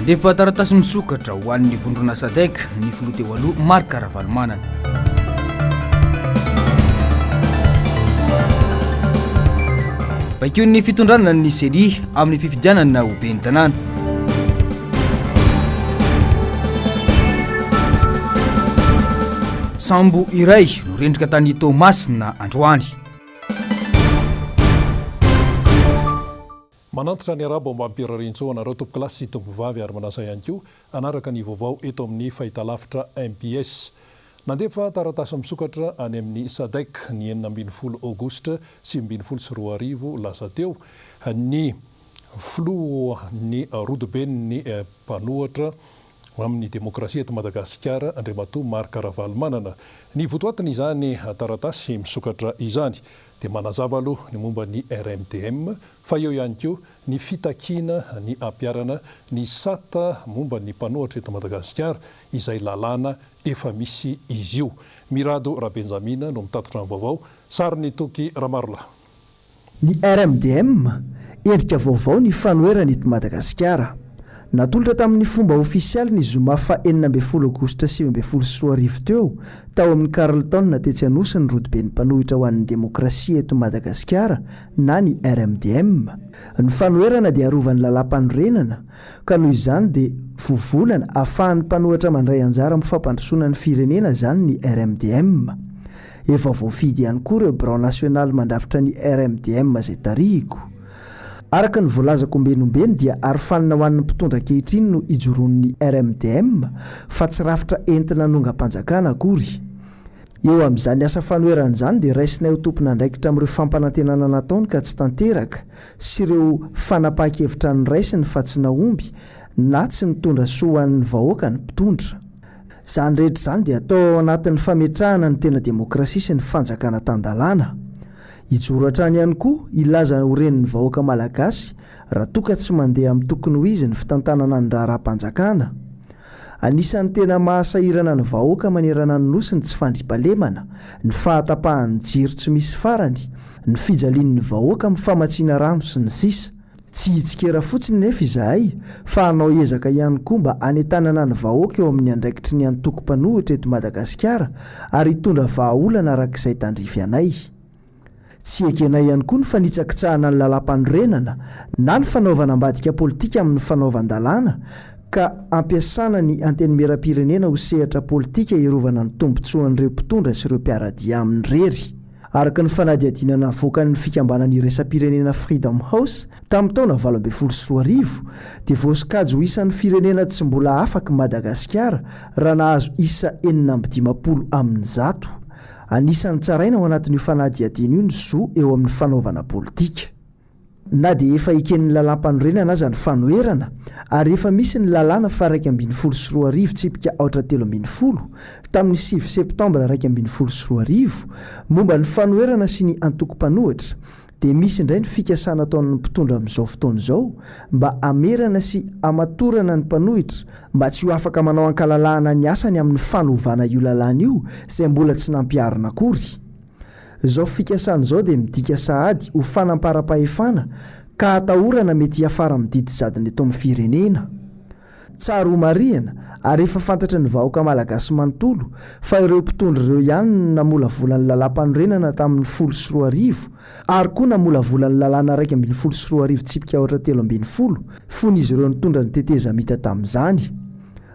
Nandefa taratasy misokatra ho an'ny vondrona Sadec ny filoha teo aloha Marc Ravalomanana. Baikoin'ny fitondrana ny CENI amin'ny fifidianana ho ben'ny tanàna. Sambo iray no rendrika tany Toamasina androany. Manantitra ny arabo mba hampirarian-tsoa anareo tompokolahy sy tompovavy ary manasa ihany koa hanaraka ny vaovao eto amin'ny fahitalavitra mbs. Nandefa taratasy misokatra any amin'ny Sadec ny 16 aogositra 2019 lasa teo ny filohan'ny rodoben'ny mpanohatra amin'ny demokrasia eto Madagasikara Andriamatoa Marc Ravalomanana. Ny votoatin'izany taratasy misokatra izany dia manazava aloha ny momba ny RMDM fa eo ihany koa ny fitakiana ny hampiharana ny sata momba ny mpanohatra eto Madagasikara izay lalàna efa misy izy io. Mirado Rabenjamina no mitatitra ny vaovao, sarin'i Toky Ramarolahy. Ny RMDM, endrika vaovao ny fanoherana eto Madagasikara. Natolotra tamin'ny fomba ofisialy ny zoma faha 16 aogositra 2019 teo, tao amin'ny Carlton tetsy Anosy ny rodoben'ny mpanohitra ho an'ny demokrasia eto Madagasikara na ny RMDM. Ny fanoherana dia arovan'ny lalàmpanorenana ka noho izany dia vovonana ahafahan'ny mpanohatra mandray anjara amin'ny fampandrosoana ny firenena izany ny RMDM. Efa voafidy ihany koa ireo birao nasionaly mandrafitra ny RMDM izay tarihiko. Araka ny voalazako ombeny ombeny dia arofanina ho an'ny mpitondra ankehitriny no ijoroan'ny RMDM fa tsy rafitra entina hanongam-panjakana akory. Eo amin'izany asa fanoherana izany dia raisinay ho tompon'andraikitra amin'ireo fampanantenana nataony ka tsy tanteraka sy ireo fanapahan-kevitra noraisiny fa tsy nahomby na tsy nitondra soa ho an'ny vahoaka ny mpitondra. Izany rehetra izany dia atao ao anatin'ny fametrahana ny tena demokrasia sy ny fanjakana tan-dalàna. Hijoro hatrany ihany koa hilaza ho renin'ny vahoaka malagasy raha toa ka tsy mandeha amin'ny tokony ho izy ny fitantanana ny raharaham-panjakana. Anisan'ny tena mahasahirana ny vahoaka manerana ny Nosy ny tsy fandriampahalemana, ny fahatapahan'ny jiro tsy misy farany, ny fijalian'ny vahoaka amin'ny famatsiana rano sy ny sisa. Tsy hitsikera fotsiny nefa izahay fa hanao ezaka ihany koa mba hanentanana ny vahoaka eo amin'ny andraikitry ny antoko mpanohitra eto Madagasikara ary hitondra vahaolana araka izay tandrify anay. Tsy ekenay ihany koa ny fanitsakitsahana ny lalàmpanorenana na ny fanaovana ambadika politika amin'ny fanaovan-dalàna ka ampiasana ny Antenimierampirenena ho sehatra politika hiarovana ny tombontsoan'ireo mpitondra sy ireo mpiara-dia aminy irery. Araka ny fanadihadiana navoakan'ny fikambanana iraisam-pirenena Freedom House tamin'ny taona 2018, dia voasokajy ho isan'ny firenena tsy mbola afaka i Madagasikara raha nahazo isa 56 amin'ny 100. Anisan'ny tsaraina ao anatin'io fanadihadiana io ny zo eo amin'ny fanaovana politika. Na dia efa eken'ny lalàmpanorenana aza ny fanoherana ary efa misy ny lalàna faha 2011 tsipika aotra 13 tamin'ny sivy septambra 2011 momba ny fanoherana sy ny antoko mpanohitra dia misy indray ny fikasana ataon'ny mpitondra amin'izao fotoana izao mba hamerana sy hamatorana ny mpanohitra mba tsy ho afaka manao ankalalahana ny asany amin'ny fanovana io lalàna io izay mbola tsy nampiharina akory. Izao fikasana izao dia midika sahady ho fanamparam-pahefana ka atahorana mety hiafara amin'ny didy jadona eto amin'ny firenena. Tsara ho marihana ary efa fantatry ny vahoaka malagasy manontolo fa ireo mpitondra ireo ihany no namolavola ny lalàmpanorenana tamin'ny 2010 ary koa namolavola ny lalàna 2011 tsipika aotra 13 fony izy ireo nitondra ny tetezamita tamin'izany.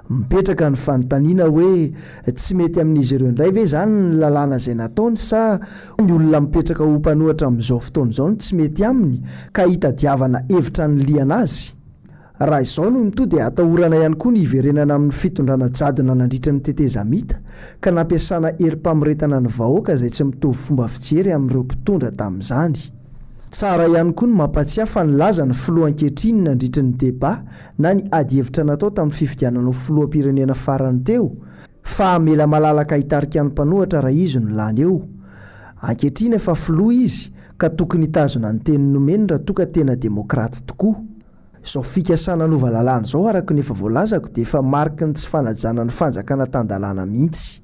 Mipetraka ny fanontaniana hoe tsy mety amin'izy ireo indray ve izany ny lalàna izay nataony sa ny olona mipetraka ho mpanohatra amin'izao fotoana izao no tsy mety aminy ka hitadiavana hevitra hanilihana azy? Raha izao no mitohy dia atahorana ihany koa ny hiverenana amin'ny fitondrana jadona nandritra ny tetezamita ka nampiasana herim-pamoretana ny vahoaka izay tsy mitovy fomba fijery amin'ireo mpitondra tamin'izany. Tsara ihany koa ny mampatsiahy fa nilaza ny filoha ankehitriny nandritry ny débat na ny adihevitra natao tamin'ny fifidianana ho filoham-pirenena farany teo fa hamela malalaka hitarika ny mpanohatra raha izy no lany eo. Ankehitriny efa filoha izy ka tokony hitazona ny teny nomeny raha toa ka tena demokraty tokoa. Izao fikasana hanova lalàna izao araka ny efa voalazako dia efa mariky ny tsy fanajana ny fanjakana tan-dalàna mihitsy.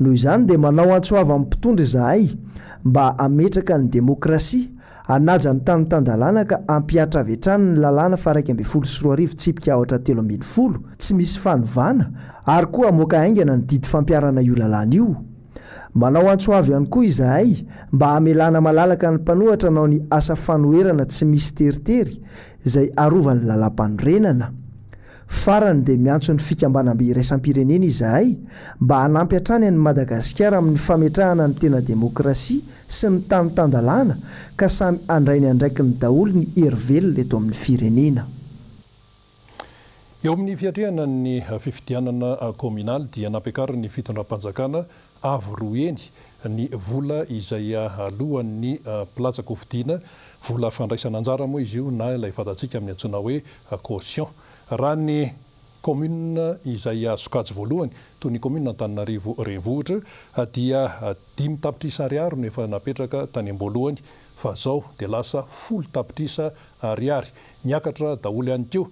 Noho izany dia manao antso avo amin'ny mpitondra izahay mba hametraka ny demokrasia, hanaja ny tany tan-dalàna ka hampihatra avy hatrany ny lalàna faha 2011 tsipika aotra 13 tsy misy fanovana ary koa hamoaka haingana ny didy fampiharana io lalàna io. Manao antso avo ihany koa izahay mba hamelana malalaka ny mpanohatra hanao ny asa fanoherana tsy misy teritery izay arovan'ny lalàmpanorenana. Farany dia miantso ny fikambanambe iraisam-pirenena izahay mba hanampy hatrany an'i Madagasikara amin'ny fametrahana ny tena demokrasia sy ny tany tan-dalàna ka samy handray ny andraikiny daholo ny hery velona eto amin'ny firenena. Eo amin'ny fiatrehana ny fifidianana kaominaly dia nampiakarin'ny fitondram-panjakana avo roa heny ny vola izay aloan'ny mpilatsa-kofidina, vola fandraisana anjara moa izy io na ilay fantatsika amin'ny antsoina hoe caution. Raha ny kaominina izay sokajy voalohany toy ny kaominina Antananarivo Renivohitra dia dimy tapitrisa ariary no efa napetraka tany am-boalohany fa zao dia lasa folo tapitrisa ariary. Niakatra daholo ihany koa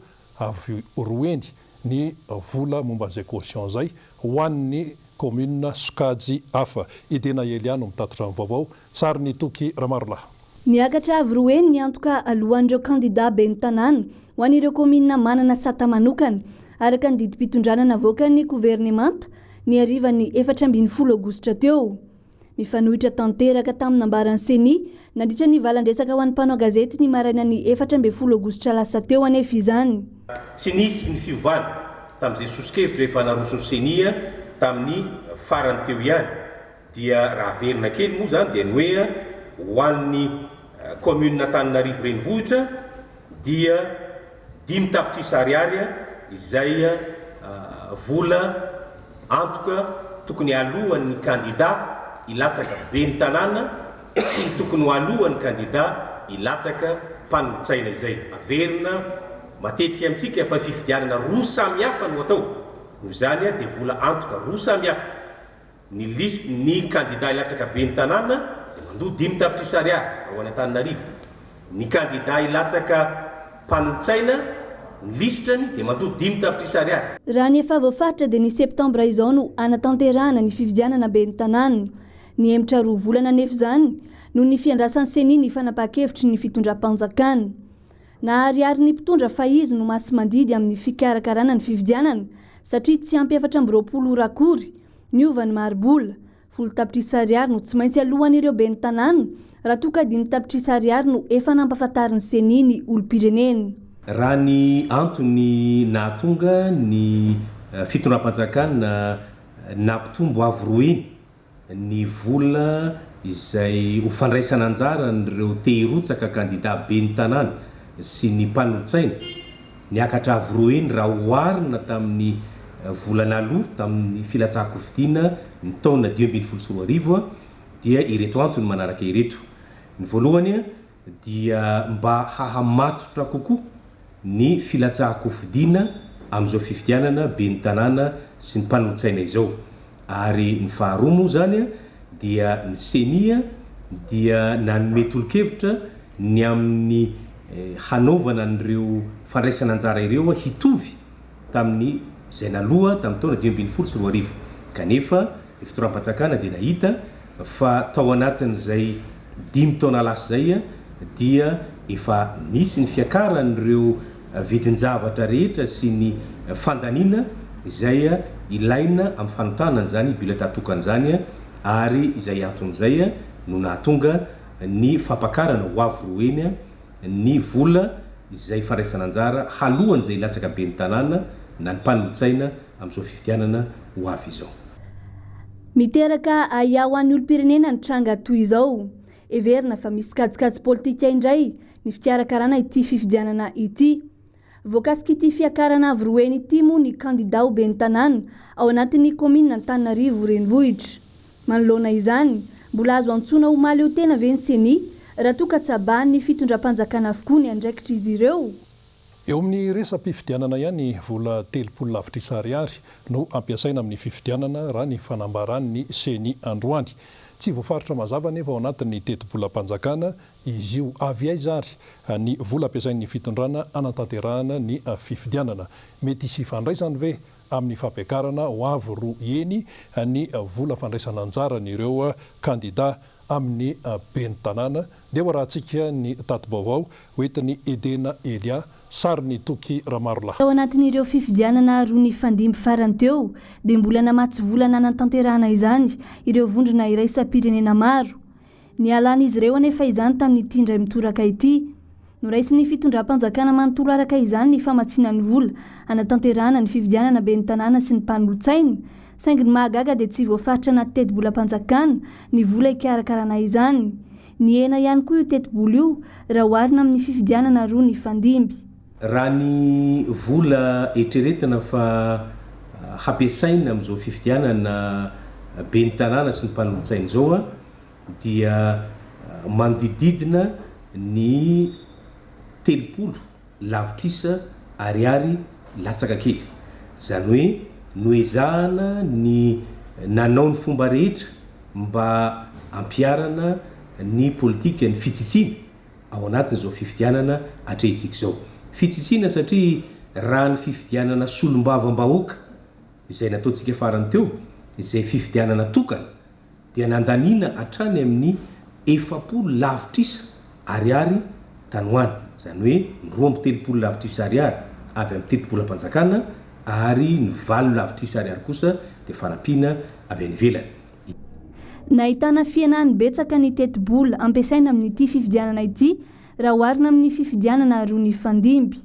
avy roa heny ny vola momba an'izay caution izay ho an'ny commune sokajy hafa. I Dena Elia no mitatitra ny vaovao. Sarin'i Toky Ramarolahy. Niakatra avo roa heny ny antoka alohan'ireo kandidà ben'ny tanàna ho an'ireo kaominina manana sata manokana, araka ny didim-pitondrana navoakan'ny governemanta ny harivan'ny 14 aogositra teo. Mifanohitra tanteraka tamin'ny nambaran'ny Ceni nandritra ny valan-dresaka ho an'ny mpanao gazety ny marainan'ny 14 aogositra lasa teo anefa izany. Tsy nisy ny fiovana tamin'izay soso-kevitra efa naroson'ny Ceni tamin'ny farany teo ihany dia raha averina kely moa izany dia ny hoe ho an'ny commune Antananarivo renivohitra dia dimy tapitrisa ariary izay vola antoka tokony aloan'ny kandida hilatsaka ben'ny tanàna sy ny tokony ho aloan'ny kandida hilatsaka mpanolotsaina izay. Averina matetika amintsika fa fifidianana roa samihafa no atao, noho izany dia vola antoka roa samihafa. Ny lisitry ny kandida hilatsaka ben'ny tanàna dia mandoa dimy tapitrisa ariary raha ho any Antananarivo. Ny kandida hilatsaka mpanolotsaina, ny lisitrany dia mandoa dimy tapitrisa ariary. Raha ny efa voafaritra dia ny septambra izao no hanatanterahana ny fifidianana ben'ny tanàna. Nihemotra roa volana anefa izany noho ny fiandrasan'ny Ceni ny fanapahan-kevitry ny fitondram-panjakana. Nahariharin'ny mpitondra fa izy no masi-mandidy amin'ny fikarakarana ny fifidianana satria tsy ampy 24 ora akory Niova ny mari-bola. Folo tapitrisa ariary no tsy maintsy aloan'ireo ben'ny tanàna raha toa ka dimy tapitrisa ariary no efa nampahafantarin'ny Ceni ny olom-pirenena. Raha ny antony nahatonga ny fitondram-panjakana nampitombo avo roa heny ny vola izay ho fandraisana anjara an'ireo te hirotsaka kandida ben'ny tanàna sy ny mpanolotsaina, niakatra avo roa heny raha oharina tamin'ny vola naloa tamin'ny filatsahan-kofidina ny taona 2015 dia ireto antony manaraka ireto. Ny voalohany dia mba hahamatotra kokoa ny filatsahan-kofidina amin'izao fifidianana ben'ny tanàna sy ny mpanolotsaina izao. Ary ny faharoa moa izany dia ny ceni dia nanome tolo-kevitra ny amin'ny hanaovana an'ireo fandraisana anjara ireo hitovy tamin'ny izay naloa tamin'ny taona 2015. Kanefa ny fitondram-panjakana dia nahita fa tao anatin'izay dimy taona lasa izay dia efa nisy ny fiakaran'ireo vidin-javatra rehetra sy ny fandaniana izay ilaina amin'ny fanontana an'izany bulletin tokana izany ary izay antony izay no nahatonga ny fampakarana ho avo roa heny ny vola izay fandraisana anjara haloan'izay hilatsaka ben'ny tanàna na ny mpanolotsaina amin'izao fifidianana ho avy izao. Miteraka ahiahy ho an'ny olom-pirenena ny tranga toy izao. Heverina fa misy kajikajy politika indray ny fikarakarana ity fifidianana ity. Voakasik'ity fiakarana avo roa heny ity moa ny kandida ho ben'ny tanàna ao anatin'ny kaominina Antananarivo Renivohitra. Manoloana izany, mbola azo antsoina ho mahaleo tena ve ny Ceni raha toa ka tsabahan'ny fitondram-panjakana avokoa ny andraikitr'izy ireo? Eo amin'ny resa-pifidianana ihany, vola 30 lavitrisa ariary no hampiasaina amin'ny fifidianana raha ny fanambaran'ny Ceni androany. Tsy voafaritra mazava anefa ao anatin'ny tetibolam-panjakana izy io. Avy aiza ary ny vola ampiasain'ny fitondrana hanatanterahana ny fifidianana? Mety hisy ifandraisany ve amin'ny fampiakarana ho avo roa heny ny vola fandraisana anjaran'ireo kandida amin'ny ben'ny tanàna? Dia ho arahantsika ny tati-baovao hoentin'i Edena Elia, sarin'i Toky Ramarolahy. Tao anatin'ireo fifidianana roa nifandimby farany teo dia mbola namatsy vola nanatanterahana izany ireo vondrona iraisam-pirenena maro. Nialan'izy ireo anefa izany tamin'ity indray mitoraka ity. Noraisin'ny fitondram-panjakana manontolo araka izany ny famatsiana ny vola hanatanterahana ny fifidianana ben'ny tanàna sy ny mpanolotsaina, saingy ny mahagaga dia tsy voafaritra anaty tetibolam-panjakana ny vola hikarakarana izany. Nihena ihany koa io tetibola io raha oharina amin'ny fifidianana roa nifandimby. Raha ny vola eritreretina fa hampiasaina amin'izao fifidianana ben'ny tanàna sy ny mpanolotsaina izao dia manodididina ny 30 lavitrisa ariary latsaka kely. Izany hoe noezahana ny nanao ny fomba rehetra mba hampiharana ny politikan'ny fitsitsiana ao anatin'izao fifidianana atrehintsika izao. Fitsitsiana satria raha ny fifidianana solombavambahoaka izay nataontsika farany teo, izay fifidianana tokana, dia nandaniana hatrany amin'ny 40 lavitrisa ariary tany ho any, izany hoe ny 32 lavitrisa ariary avy amin'ny tetibolam-panjakana ary ny valo lavitrisa ariary kosa dia fanampiana avy any ivelany. Nahitana fihenany betsaka ny tetibola ampiasaina amin'ity fifidianana ity raha oharina amin'ny fifidianana roa nifandimby.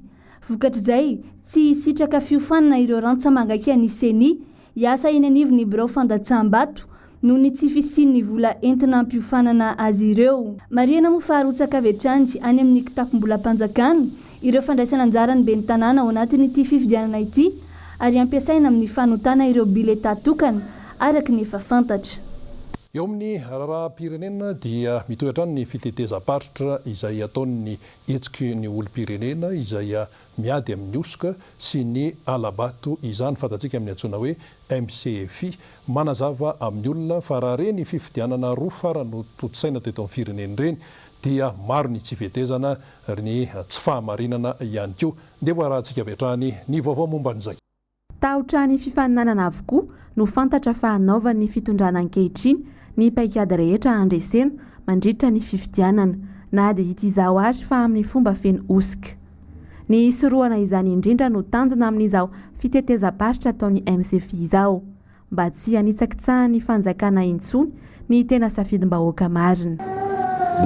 Vokatr'izay, tsy hisitraka fiofanana ireo rantsa-mangaika ny Ceni hiasa eny anivon'ny birao fandatsaham-bato noho ny tsy fisian'ny vola entina hampiofanana azy ireo. Marihana moa fa harotsaka avy hatrany any amin'ny kitapom-bolam-panjakana ireo fandraisana anjaran'ny ben'ny tanàna ao anatin'ity fifidianana ity ary hampiasaina amin'ny fanotana ireo biletà tokana araka ny efa fantatra. Eo amin'ny raharaham-pirenena dia mitohy hatrany ny fitetezam-paritra izay ataon'ny hetsiky ny olom-pirenena izay miady amin'ny hosoka sy ny hala-bato izany fantatsika amin'ny antsoina hoe MCFI. Manazava amin'ny olona fa raha ireny fifidianana roa farany notontosaina teto amin'ny firenena ireny dia maro ny tsy fetezana ry ny tsy fahamarinana ihany koa. Ndeha ho arahantsika avy hatrany ny vaovao momba an'izay. Tahotra ny fifaninanana avokoa no fantatra fa hanaovan'ny fitondrana ankehitriny ny paikady rehetra handresena mandritra ny fifidianana, na dia hita izao ary fa amin'ny fomba feno hosoka. Ny hisorohana izany indrindra no tanjona amin'izao fitetezam-paritra ataon'ny MCFI izao. Mba tsy hanitsakitsahan'ny fanjakana intsony ny tena safidim-bahoaka marina.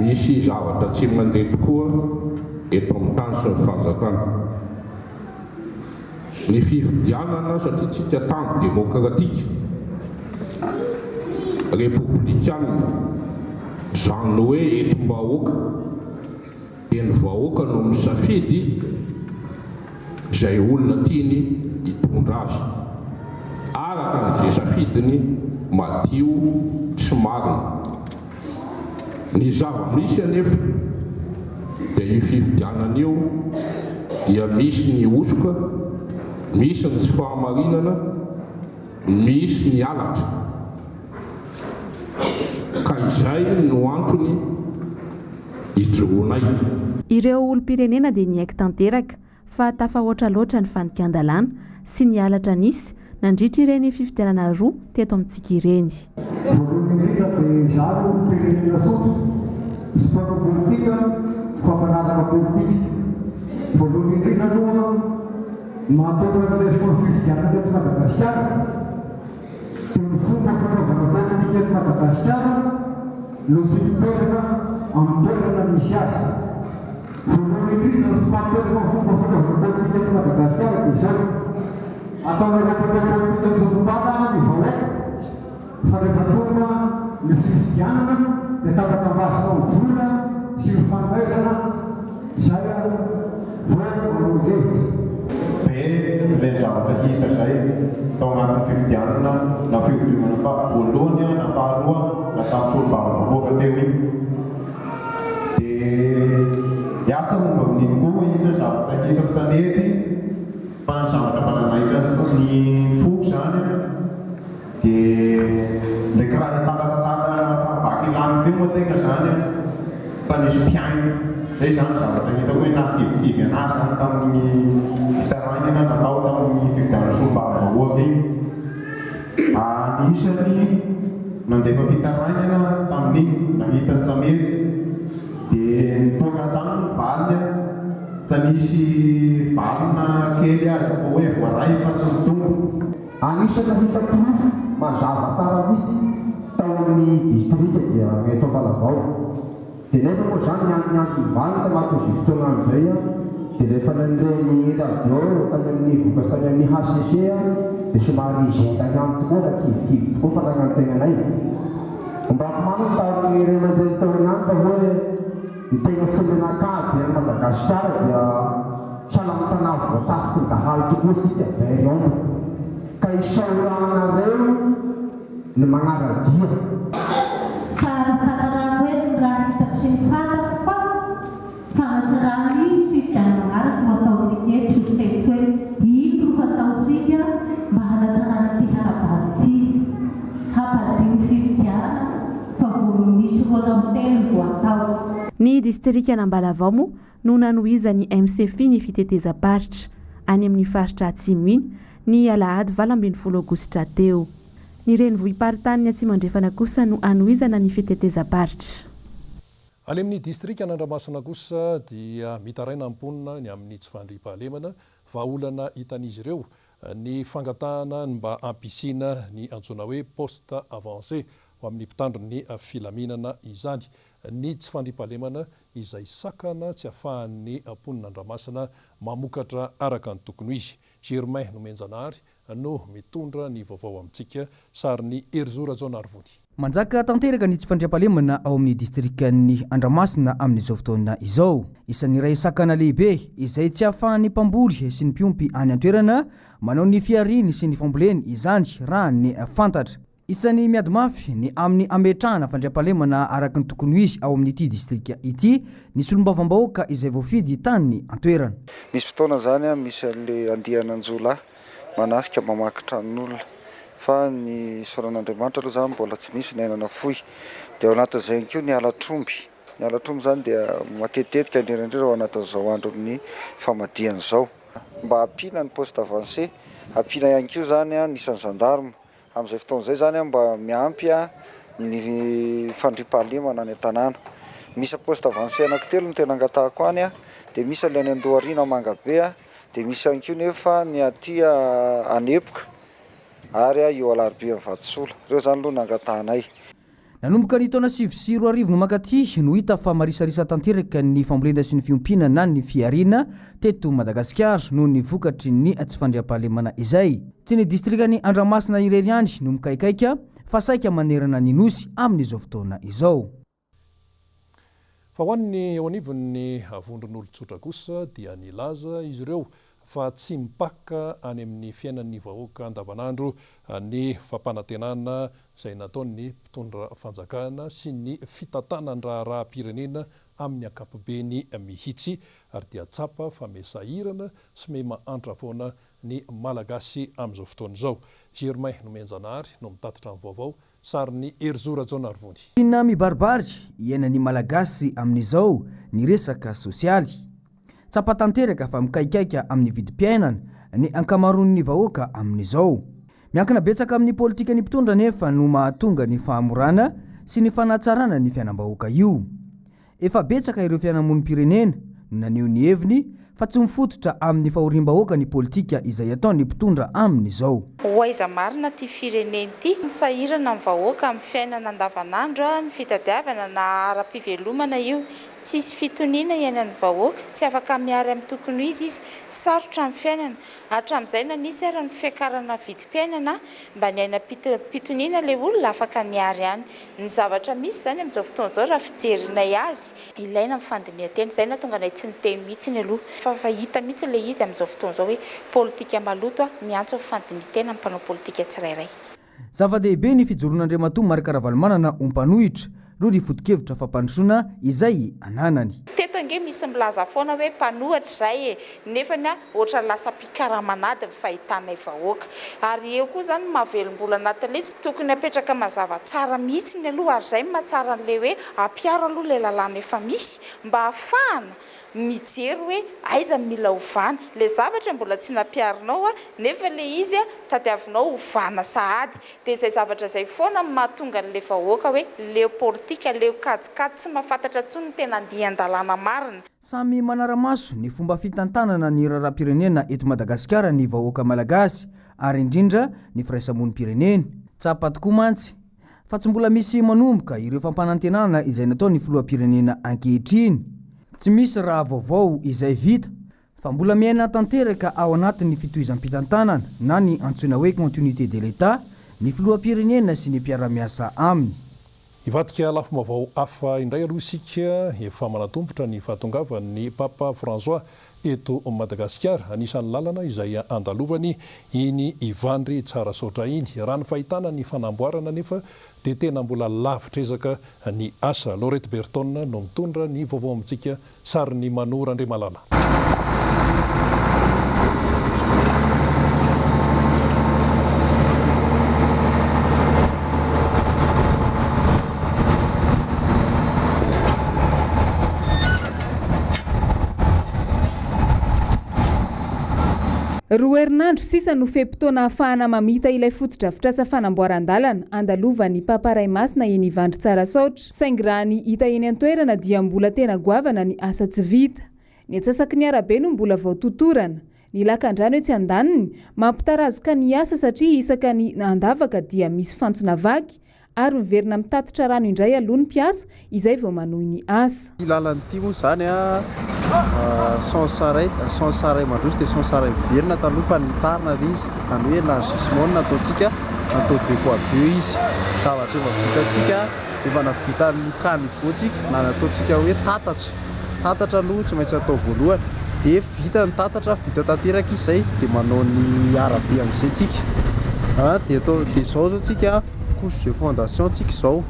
Misy zavatra tsy mandeha tokoa eto amin'ny tany sy ny fanjakana. Ny fifidianana satria tsika tany demokratika, repoblikanina, izany hoe entim-bahoaka. Dia ny vahoaka no misafidy izay olona tiany hitondra azy, araka an'izay safidiny madio sy marina. Ny zava-misy anefa dia io fifidianana io dia misy ny hosoka, misy ny tsy fahamarinana, misy ny halatra. Ka izay no antony ijoroanay. Ireo olom-pirenena dia niaiky tanteraka fa tafahoatra loatra ny fandikan-dalàna sy ny halatra nisy nandritra ireny fifidianana roa teto amintsika ireny. Voalohany indrindra dia izaho aloha olom-pirenena tsotra, tsy mpanao politika fa mpanaraka politika. Voalohany indrindra aloha mahatonga ny resaka fifidianana eto Madagasikara dia ny fomba fanaovana politika eto Madagasikara no tsy mipetraka amin'ny toerana misy azy. Voalohany indrindra ny tsy maha-mipetraka ny fomba fanaovana politika eto Madagasikara dia izao, ataonareo mpanao politika an-jorom-bala ny vahoaka fa rehefa tonga ny fifidianana dia tambatambazina ho vola sy ny fanomezana izay vao manao hevitra. Be ilay zavatra hita izay tao anatin'ny fifidianana na fihodinana faha voalohany na faharoa na tamin'ny solombavambahoaka teo iny. Dia asa momba amin'iny koa inona zavatra hitako fa nety fa ny zavatra mba nanaitra ny foko izany dia ilay kiraha tatatata. Andro io moa tegna zany an, fa nisy mpihaino, zay zany zavatra hitako hoe nahakivikivy anahy zany tamin'igny fitarainana natao tamin'ny fifidianana solombavambahoaka igny. Anisan'ny nandefa fitarainana tamin'igny nahita an'i Samery dia nipoaka tany ny valiny an, Tsy nisy valina kely aza koa hoe voaray fa tsy mitombo. Anisan'ny nahita porofo mazava tsara mihitsy tao amin'ny distrika dia ny eto Ambalavao. Dia nefa moa izany niandry ny valiny tao anatin'izay fotoana andro izay aho dia rehefa nandre ny radio tany amin'ny vokatra tany amin'ny hcc aho dia somary zendana ihany tokoa na kivikivy tokoa fa nagnantegnanay. Ombako marina ny tamin'ny ray aman-dreny tao ihany fa hoe Ny tena tsy menakady an'i Madagasikara dia sahala amin'ny tanà voatafiky ny dahalo tokoa isika, very ombre. Ka isaoranareo ny magnara-dia. Tsara tantarako eto ny raha hitako sy ny fantako fa fanatsarana ny fifidianana manaraka no ataontsika eto sosotevitra hoe ino no hataontsika mba hanatsarana ity hala-bato ity hampadio ny fifidianana fa vao misy 2 na 3 no atao. Ny distrikan'Ambalavao moa no nanohizan'ny MCFI ny fitetezam-paritra, any amin'ny faritra Atsimo iny, ny alahady 18 aogositra teo. Ny renivohi-paritanin'i Atsimo Andrefana kosa no hanohizana ny fitetezam-paritra. Any amin'ny distrikan'Andramasina kosa dia mitaraina ny mponina ny amin'ny tsy fandriampahalemana, vahaolana hitan'izy ireo ny fangatahana ny mba hampisiana ny antsoina hoe poste avancé ho amin'ny mpitandro ny filaminana izany. Ny tsy fandriampahalemana izay sakana tsy afahan'ny mponina Andramasina mamokatra araka ny tokony ho izy. Germain Nomenjanahary no mitondra ny vaovao amintsika. Sarin'i Herizo Rajaonarivony. Manjaka tanteraka ny tsy fandriampahalemana ao amin'ny distrikan'i Andramasina amin'izao fotoana izao. Isan'ny iray sakana lehibe izay tsy ahafahan'ny mpamboly sy ny mpiompy any an-toerana manao ny fihariany sy ny famboleny izany raha ny fantatra. Isan'ny miady mafy ny amin'ny hametrahana fandriampahalemana araka ny tokony ho izy ao amin'ity distrika ity ny solombavambahoaka izay voafidy tany an-toerana. Misy fotoana izany misy an'ilay andian'anjolahy manafika mamaky tranon'olona fa ny isaoran'Andriamanitra aloha izany mbola tsy nisy ny aina nafoy. Dia ao anatin'izay ihany koa ny halatr'omby. Ny halatr'omby izany dia matetitetika indrindra indrindra ao anatin'izao andron'ny famadihana izao. Mba ampiana ny poste avancé, ampiana ihany koa izany ny isan'ny gendarme. Amin'izay fotoana izay izany mba miampy ny fandriampahalemana any an-tanàna. Misy poste avancé anankitelo no tena angatahako any, dia misy ilay any Andoharina Mangabe, dia misy ihany koa nefa ny aty Anepoka ary eo Alarobia Vatosola. Ireo izany aloha no angatahanay. Nanomboka ny taona 2009 no mankaty no hita fa marisarisa tanteraka ny fambolena sy ny fiompiana na ny fihariana teto Madagasikara noho ny vokatry ny tsy fandriampahalemana izay. Tsy ny distrikan'i Andramasina irery ihany no mikaikaika fa saika manerana ny Nosy amin'izao fotoana izao. Fa ho an'ny eo anivon'ny vondron'olon-tsotra kosa dia nilaza izy ireo fa tsy mipaka any amin'ny fiainan'ny vahoaka andavanandro ny fampanantenana izay nataon'ny mpitondra fanjakana sy ny fitantanan-draharaham-pirenena amin'ny ankapobeny mihitsy ary dia tsapa fa miha-sahirana sy miha-mahantra foana ny Malagasy amin'izao fotoana izao. Germain Nomenjanahary no mitatitra ny vaovao Sarin'i Herizo Rajaonarivony. Tena mibaribary iainan'ny Malagasy amin'izao ny resaka sosialy. Tsapa tanteraka fa mikaikaika amin'ny vidim-piainana ny ankamaroan'ny vahoaka amin'izao. Miankina betsaka amin'ny politikan'ny mpitondra anefa no mahatonga ny fahamorana sy ny fanatsarana ny fiainam-bahoaka io. Efa betsaka ireo fiarahamonim-pirenena no naneho ny heviny fa tsy mifototra amin'ny fahoriam-bahoaka ny politika izay ataon'ny mpitondra amin'izao. Ho aiza marina ity firenena ity? Sahirana ny vahoaka amin'ny fiainana andavanandro, ny fitadiavana na ara-pivelomana io. Tsisy fitoniana iainan'ny vahoaka, tsy afaka mihary amin'ny tokony ho izy izy, sarotra ny fiainana. Hatramin'izay na nisy ara ny fiakarana vidim-piainana, mba niaina am-pitoniana ilay olona, afaka nihary ihany. Ny zavatra misy izany amin'izao fotoana izao raha fijerinay azy, ilaina ny fandinihan-tena. Izay no nahatonga anay tsy niteny mihitsy aloha. Fa efa hita mihitsy ilay izy amin'izao fotoana izao hoe politika maloto miantso ny fandinihan-tena ny mpanao politika tsirairay. Zava-dehibe ny fijoroan'Andriamatoa Marc Ravalomanana ho mpanohitra noho ny foto-kevitra fampandrosoana izay ananany. Teto Eto ange misy milaza foana hoe mpanohatra izay e! Nefany a, ohatran'ny lasa mpikaraman'ady ny fahitanay vahoaka. Ary eo koa izany ny mahavelom-bolo anatin'ilay izy, tokony apetraka mazava tsara mihitsiny aloha ary izay no mahatsara an'ilay hoe ampiharo aloha ilay lalàna efa misy mba hahafahana mijery hoe aiza no mila ovana. Ilay zavatra mbola tsy nampiharinao nefa ilay izy tadiavinao ovana sahady. Dia izay zavatra izay foana no mahatonga an'ilay vahoaka hoe leo politika, leo kajikajy, tsy mahafantatra intsony ny tena andian-dalàna marina. Samy manara-maso ny fomba fitantanana ny raharaham-pirenena eto Madagasikara ny vahoaka malagasy ary indrindra ny firaisamonim-pirenena. Tsapa tokoa mantsy fa tsy mbola misy manomboka ireo fampanantenana izay nataon'ny filoham-pirenena ankehitriny. Tsy misy raha vaovao izay vita fa mbola miaina tanteraka ao anatin'ny fitohizam-pitantanana na ny antsoina hoe continuité de l'Etat ny filoham-pirenena sy ny mpiara-miasa aminy. Hivadika lafim-baovao hafa indray aloha isika, efa manatombotra ny fahatongavan'ny Papa François eto Madagasikara. Anisan'ny lalana izay andalovany iny Ivandry Tsarasaotra iny. Raha ny fahitana ny fanamboarana anefa dia tena mbola lavitr'ezaka ny asa. Laurette Berton no mitondra ny vaovao amintsika Sarin'i Mano Randriamalala. Roa herinandro sisa no fe-potoana ahafahana mamita ilay fotodrafitrasa fanamboaran-dalana andalovan'ny Papa Ray Masina eny Ivandry Tsarasaotra. Saingy raha ny hita eny an-toerana dia mbola tena goavana ny asa tsy vita. Ny antsasaky ny arabe no mbola vao totorana. Ny lakandrano etsy andaniny, mampitarazoka ny asa satria isaka ny andavaka dia misy fantsona vaky ary miverina mitatitra rano indray aloha ny mpiasa izay vao manohy ny asa. Ity lalana ity moa izany sens iray, sens iray mandroso dia sens iray miverina taloha fa nitarina ilay izy, izany hoe élargissement no nataontsika, natao deux fois deux izy. Zavatra efa vitantsika, efa nahavita ny caniveau tsika na nataontsika hoe tatatra, tatatra aloha tsy maintsy atao voalohany dia vita ny tatatra, vita tanteraka izy izay dia manao ny arabe amin'izay tsika dia atao dia izao izao tsika couche de fondation tsika izao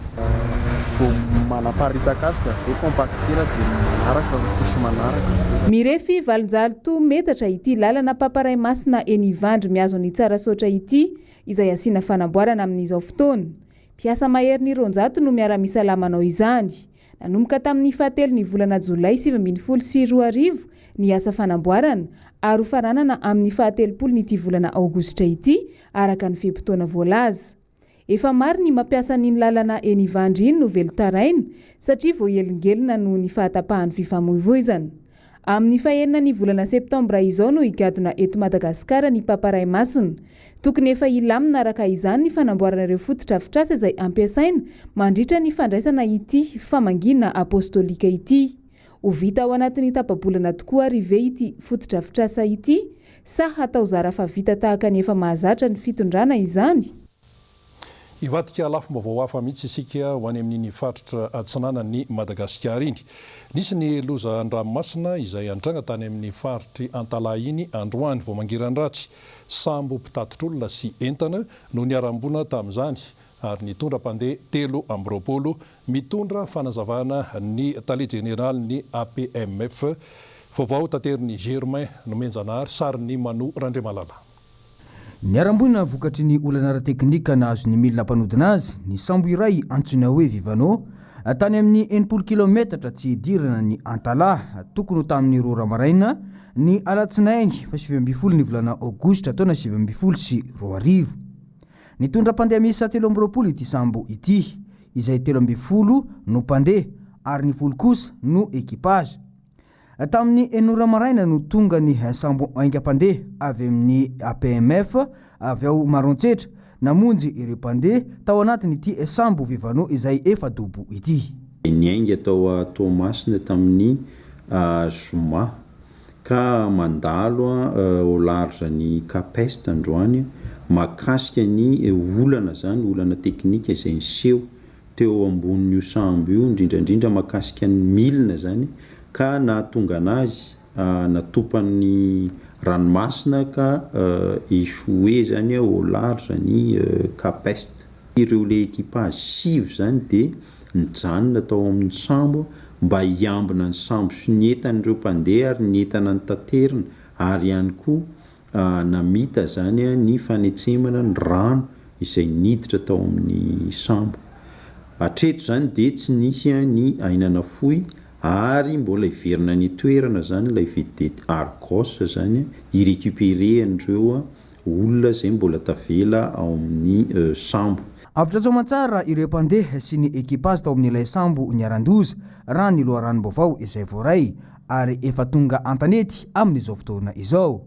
vao manaparitaka azy dia avy eo compacter dia manaraka ny couche manaraka avy eo. Mirefy 800 metatra ity lalana Paparay Masina eny Ivandry mihazo an'i Tsarasaotra ity, izay asiana fanamboarana amin'izao fotoana. Mpiasa maherin'ny 200 no miara-misalahy manao izany. Nanomboka tamin'ny fahatelon'ny volana jolay 2019 ny asa fanamboarana ary hofaranana amin'ny fahatelopolon'ity volana aogositra ity, araka ny fe-potoana voalaza. Efa maro ny mampiasa an'iny lalana eny Ivandry iny no velon-taraina satria voahelingelina noho ny fahatapahan'ny fifamoivoizana. Amin'ny fahenina ny volana septambra izao no higadona eto Madagasikara ny Papa Ray Masina. Tokony efa hilamina araka izany ny fanamboarana ireo fotodrafitrasa izay ampiasaina mandritra ny fandraisana ity famangiana apostolika ity. Ho vita ao anatin'ny tapa-bolana tokoa ary ve ity fotodrafitrasa ity sa hatao zara fa vita tahaka ny efa mahazatra ny fitondrana izany? Hivadika lafim-baovao hafa mihitsy isika ho any amin'iny faritra atsinanan'i Madagasikara iny. Nisy ny loza an-dranomasina izay nitranga tany amin'ny faritr'i Antalaha iny androany vao mangiran-dratsy. Sambo mpitatitr'olona sy entana no niharam-boina tamin'izany ary nitondra mpandeha 23 Mitondra fanazavana ny tale jeneralin'ny APMF. Vaovao taterin'i Germain Nomenjanahary, sarin'i Mano Randriamalala. Niharam-boina vokatry ny olana ara-teknika nahazo ny milina mpanodina azy ny sambo iray antsoina hoe Vivano, tany amin'ny 60 kilaometatra tsy hidirana ny Antalaha, tokony ho tamin'ny roa ora maraina ny alatsinainy faha 19 ny volana aogositra taona 2019. Nitondra mpandeha miisa 23 ity sambo ity, izay 13 no mpandeha ary ny folo kosa no equipage. Tamin'ny enina ora maraina no tonga ny sambo haingam-pandeha avy amin'ny APMF avy ao Maroantsetra namonjy ireo mpandeha tao anatin'ity sambo Vivano izay efa dobo ity. Niainga tao Toamasina tamin'ny zoma ka mandalo au large ny Cap Est androany mahakasika ny olana izany, olana teknika izay niseho teo ambonin'io sambo io, indrindra indrindra mahakasika ny milina izany ka nahatonga anazy natopan'ny ranomasina ka échoué izany au large ny Cap Est. Ireo le équipage sivy izany dia nijanona tao amin'ny sambo. mba hiambina ny sambo sy ny entan'ireo mpandeha ary ny entana notaterina ary ihany koa namita izany ny fanetsemana ny rano izay niditra tao amin'ny sambo. Hatreto izany dia tsy nisy ny aina nafoy ary mbola hiverina any an-toerana izany ilay vedette Argos izany hi-recuperer an'ireo olona izay mbola tavela ao amin'ny sambo. Avotra soamantsara ireo mpandeha sy ny ekipazy tao amin'ilay sambo niharan-doza, raha ny loharanom-baovao izay voaray, ary efa tonga an-tanety amin'izao fotoana izao.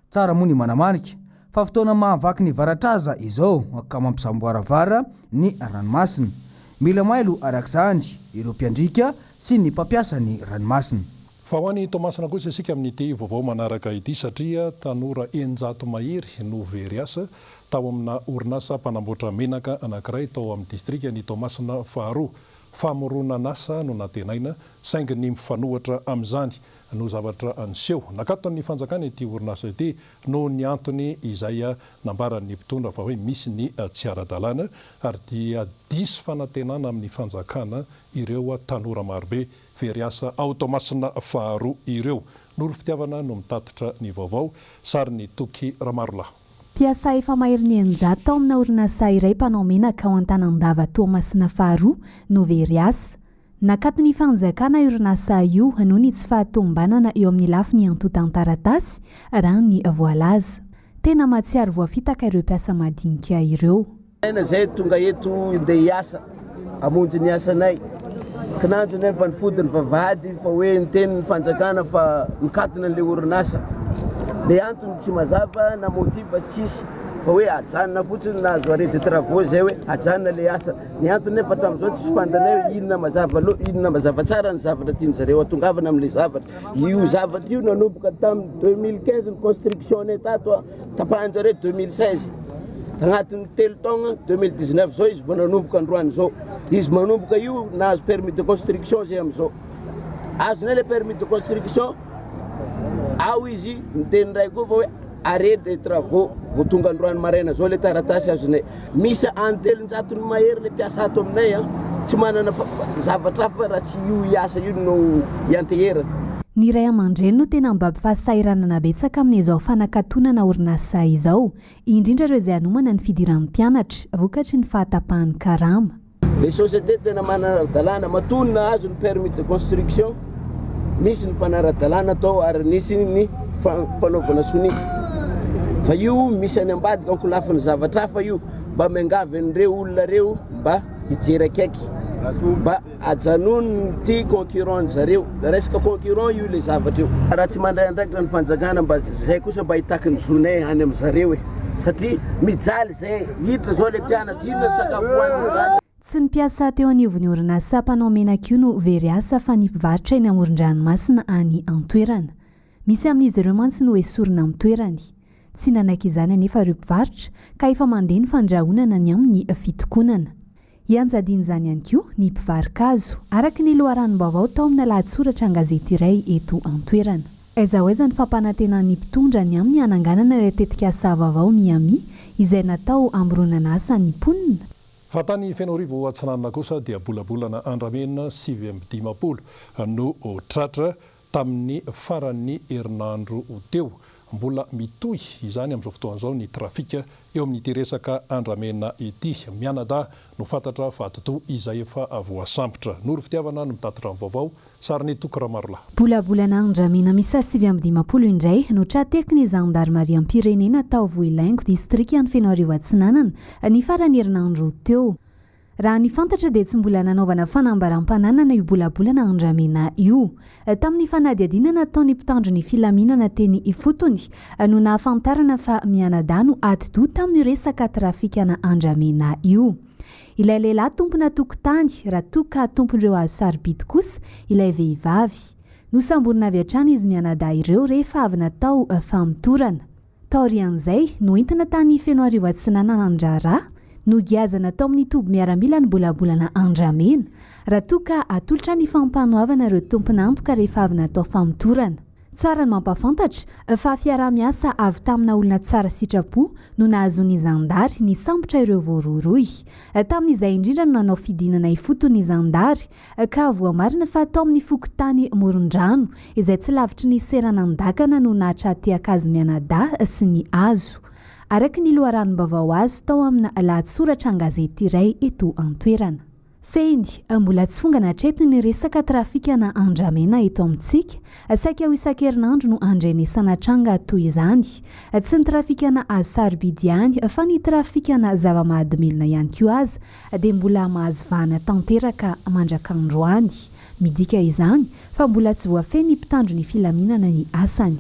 Tsara moa ny manamarika fa fotoana mahavaky ny varatraza izao ka mampisamboaravara ny ranomasina. Mila mailo arak'izany ireo mpiandriaka sy ny mpampiasa ny ranomasina. Fa ho any Toamasina kosa isika amin'ity vaovao manaraka ity satria tanora 600 mahery no very asa tao amina orinasa mpanamboatra menaka anankiray tao amin'ny distrikan'i Toamasina faharoa. Famoronan'asa no nantenaina saingy ny mifanohitra amin'izany no zavatra niseho. Nakaton'ny fanjakana ity orinasa ity noho ny antony izay nambaran'ny mpitondra fa hoe misy ny tsy ara-dalàna ary dia diso fanantenana amin'ny fanjakana ireo tanora marobe very asa ao Toamasina faharoa ireo. Noro Fitiavana no mitatitra ny vaovao. Sarin'i Toky Ramarolahy. Mpiasa efa maherin'ny 600 tao amina orinasa iray mpanao menaka ao Antanandava Toamasina faharoa no very asa. Nakaton'ny fanjakana io orinasa io noho ny tsy fahatomombanana eo amin'ny lafiny antontan-taratasy, raha ny voalaza. Tena mahatsiaro voafitaka ireo mpiasa madinika ireo. Aina zay tonga eto ndeha hiasa hamonjy ny asanay kinanjo nefa nifody ny vavahady fa hoe niteny ny fanjakana fa mikatona an'le orinasa le antony tsy mazava na motif tsisy fa hoe ajanona fotsiny nahazo arrêt de travaux zay hoe ajanona le asa ny antony nefa hatramin'izao tsy fantanay hoe inona mazava lo inona mazava tsara ny zavatra tiany zareo atongavana amin'le zavatra io zavatra io nanomboka tamin'ny 2015 ny construction nay tato a Tapahan-jareo 2016, tagnatin'ny telo taogna, 2019 zao izy vao nanomboka androany zao. Izy manomboka io nahazo permis de construction zay amizao. Azonay le permis de construction, ao izy miteny ndray koa fa hoe arrêt des travaux vao tonga androany maraina zao le taratasy azonay. Misy any telonjatony mahery le mpiasa ato aminay an, tsy manana zavatra hafa raha tsy io asa io no ianteherana. Ny ray aman-dreny no tena mibaby fahasahiranana betsaka amin'izao fanakatonana orinasa izao, indrindra ireo izay hanomana ny fidiran'ny mpianatra, vokatry ny fahatapahan'ny karama. Le société tena manara-dalàna, matoa nahazo ny permis de construction, nisy ny fanara-dalàna tao ary nisy ny fanaovana sonia. Fa io misy any ambadika ankolafin'ny zavatra hafa io, mba miangavy an'ireo olona ireo mba hijery akaiky, mba ajanony ity concurrent zareo, resaka concurrent io le zavatra io. Raha tsy mandray andraikitra ny fanjakana mba zay kosa mba hitaky ny zonay any amin'zareo e, satria mijaly zay, hiditra zao le mpianatra, inona ny sakafo hohaniny? Tsy ny mpiasa teo anivon'ny orinasa mpanao menaka io no very asa fa ny mpivarotra eny amoron-dranomasina any an-toerana. Misy amin'izy ireo mantsy no esorina amin'ny toerany. Tsy nanaiky izany anefa ireo mpivarotra ka efa mandeha ny fandrahonana ny amin'ny fitokonana. Ianjadian'izany ihany koa ny mpivaro-kazo, araka ny loharanom-baovao tao amina lahatsoratra an-gazety iray eto an-toerana. Aiza ho aiza ny fampanantenan'ny mpitondra ny amin'ny hananganana ilay tetikasa vaovao Miami izay natao hamoronana asa ny mponina? Fa tany Fenoarivo Atsinanana kosa dia bolabolana andramena 59 no tratra tamin'ny faran'ny herinandro teo. Mbola mitohy izany amin'izao fotoana izao ny trafika eo amin'ity resaka andramena ity. Mianadahy no fantatra fa atidoha izay efa voasambotra. Noro Fitiavana no mitatitra ny vaovao. Sarin'i Toky Ramarolahy. Bolabolana andramena miisa 59 indray no tra-tehaky ny zandarimariam-pirenena tao Vohilaingo, distrikan'i Fenoarivo Atsinanana, ny faran'ny herinandro teo. Raha ny fantatra dia tsy mbola nanaovana fanambaram-pananana io bolabolana andramena io. Tamin'ny fanadihadiana nataon'ny mpitandro ny filaminana teny ifotony no nahafantarana fa mianadahy no atidoha tamin'io resaka trafikana andramena io. Ilay lehilahy tompona tokotany, raha toa ka tompon'ireo hazo sarobidy kosa ilay vehivavy. Nosamborina avy hatrany izy mianadahy ireo rehefa avy natao famotorana. Taorian'izay, noentina tany Fenoarivo Atsinanana ny raharaha, nogiazana tao amin'ny toby miaramila ny bolabolana andramena, raha toa ka atolotra ny fampanoavana ireo tompon'antoka rehefa avy natao famotorana. Tsara ny mampahafantatra fa fiaraha-miasa avy tamina olona tsara sitrapo no nahazoan'ny zandary nisambotra ireo voarohirohy. Tamin'izay indrindra no nanao fidinana ifotony ny zandary ka voamarina fa tao amin'ny fokontany Morondrano, izay tsy lavitry ny seranan-dakana no nahatraha-tehaka azy mianadahy sy ny hazo. Araka ny loharanom-baovao azo tao amina lahatsoratra an-gazety iray eto an-toerana. Fehiny, mbola tsy fongana hatreto ny resaka trafikana andramena eto amintsika. Saika ho isan-kerinandro no andrenesana tranga toy izany. Tsy ny trafikana hazo sarobidy ihany fa ny trafikana zava-mahadomelina ihany koa aza dia mbola mahazo vahana tanteraka mandrak'androany. Midika izany fa mbola tsy voafehy ny mpitandro ny filaminana ny asany.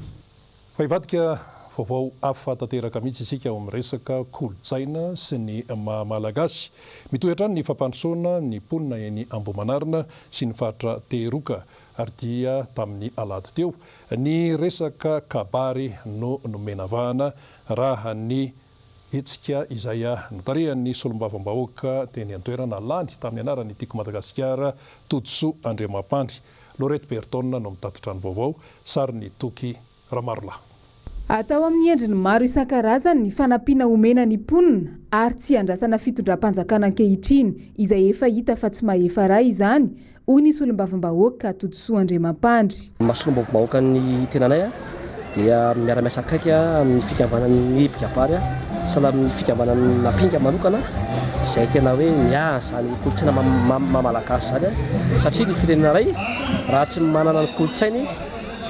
Fa hivadika vaovao hafa tanteraka mihitsy isika ao amin'ny resaka kolontsaina sy ny maha Malagasy. Mitohy hatrany ny fampandrosoana ny mponina eny Ambohimanarina sy ny faritra Tehiroka ary dia tamin'ny alahady teo ny resaka kabary no nomena vahana raha ny hetsika izay notarihan'ny solombavambahoaka teny an-toerana lany tamin'ny anaran'ny Tiako Madagasikara Todisoa Andriamampandry. Laurette Berton no mitatitra ny vaovao, sarin'i Toky Ramarolahy. Atao amin'ny endriny maro isan-karazany ny fanampiana omena ny mponina ary tsy iandrasana fitondram-panjakana ankehitriny izay efa hita fa tsy mahefa ray izany, hoy ny solombavambahoaka Todisoa Andriamampandry. Ny maha solombavambahoaka ny tenanay dia miara-miasa akaiky amin'ny fikambanan'ny mpikabary sahala amin'ny fikambanan'ny Ampinga manokana izay tena hoe miahy an'izany kolontsaina maha malagasy izany satria ny firenena iray raha tsy manana ny kolontsainy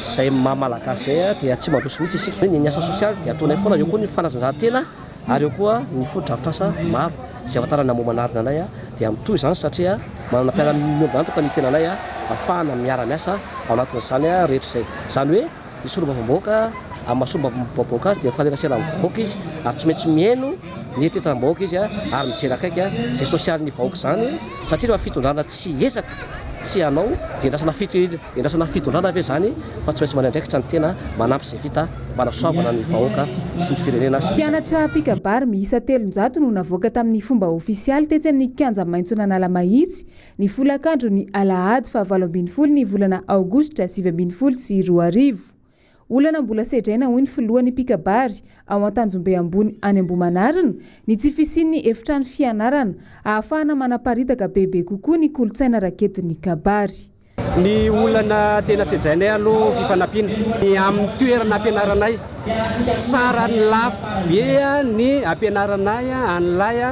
izay maha malagasy izay dia tsy mandroso mihitsy isika. Ny asa sosialy dia ataonay foana, eo koa ny fanatanjahantena ary eo koa ny fotodrafitrasa maro izay ahafantarana ny manarina anay dia mitohy izany satria manana mpiara-miombon'antoka ny tenanay ahafahana miara-miasa ao anatin'izany rehetra izay. Izany hoe ny solombavambahoaka amin'ny maha solombavambahoaka azy dia mifanerasera amin'ny vahoaka izy ary tsy maintsy mihaino ny hetetam-bahoaka izy ary mijery akaiky izay sosialin'ny vahoaka izany satria rehefa fitondrana tsy hiezaka tsy hanao dia endrasana endrasana fitondrana ve izany fa tsy maintsy manay andraikitra ny tena manampy izay vita mba hanasoavana ny vahoaka sy ny firenena sy ny Mpianatra mpikabary miisa 300 no navoaka tamin'ny fomba ofisialy tetsy amin'ny kianja maitson'Analamahitsy ny folakandron'ny alahady faha 18 ny volana aogositra 2019. Olana mbola sedraina hoy ny filohan'ny mpikabary ao Antanjombe ambony any Ambohimanarina ny tsy fisian'ny efitrano fianarana ahafahana manaparitaka bebe kokoa ny kolontsaina raketin'ny kabary. Ny olana tena sedrainay aloha fifanampiana ny amin'ny toerana ampianaranay. Tsara ny lafo be ny ampianaranay an'ilay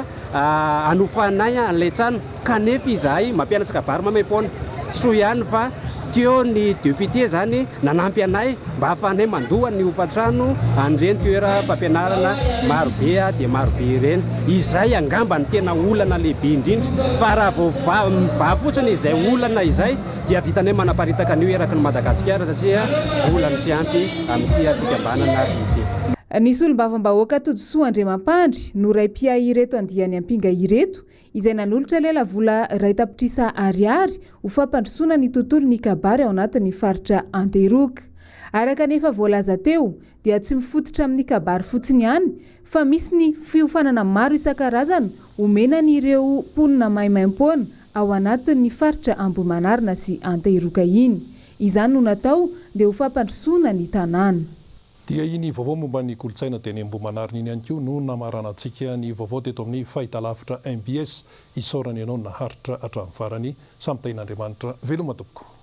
anofanay an'ilay trano kanefa izahay mampianatra kabary maimaimpoana. Soa ihany fa teo ny député zany nanampy anay mba ahafahanay mandoa ny hofan-trano an'ireny toeram-pampianarana maro be dia maro be ireny. Izay angamba no tena olana lehibe indrindra fa raha vao mivaha fotsiny izay olana izay dia vitanay manaparitaka an'io eraky ny Madagasikara satria vola no tsy ampy amin'ity fikambanana ity. Ny solombavambahoaka Todisoa Andriamampandry no ray mpiahy ireto andiany ampinga ireto izay nanolotra lelavola 1 tapitrisa ariary ho fampandrosoana ny tontolon'ny kabary ao anatin'ny faritra Antehiroka. Araka ny efa voalaza teo dia tsy mifototra amin'ny kabary fotsiny ihany fa misy ny fiofanana maro isan-karazany omena an'ireo mponina maimaimpoana ao anatin'ny faritra Ambohimanarina sy Antehiroka iny. Izany no natao dia ho fampandrosoana ny tanàna. Dia iny vaovao momba ny kolontsaina teny Ambohimanarina iny ihany koa no namaranantsika ny vaovao teto amin'ny fahitalavitra mbs. Isaorana ianao naharitra hatramin'ny farany. Samy tahin'Andriamanitra. Veloma tompoko.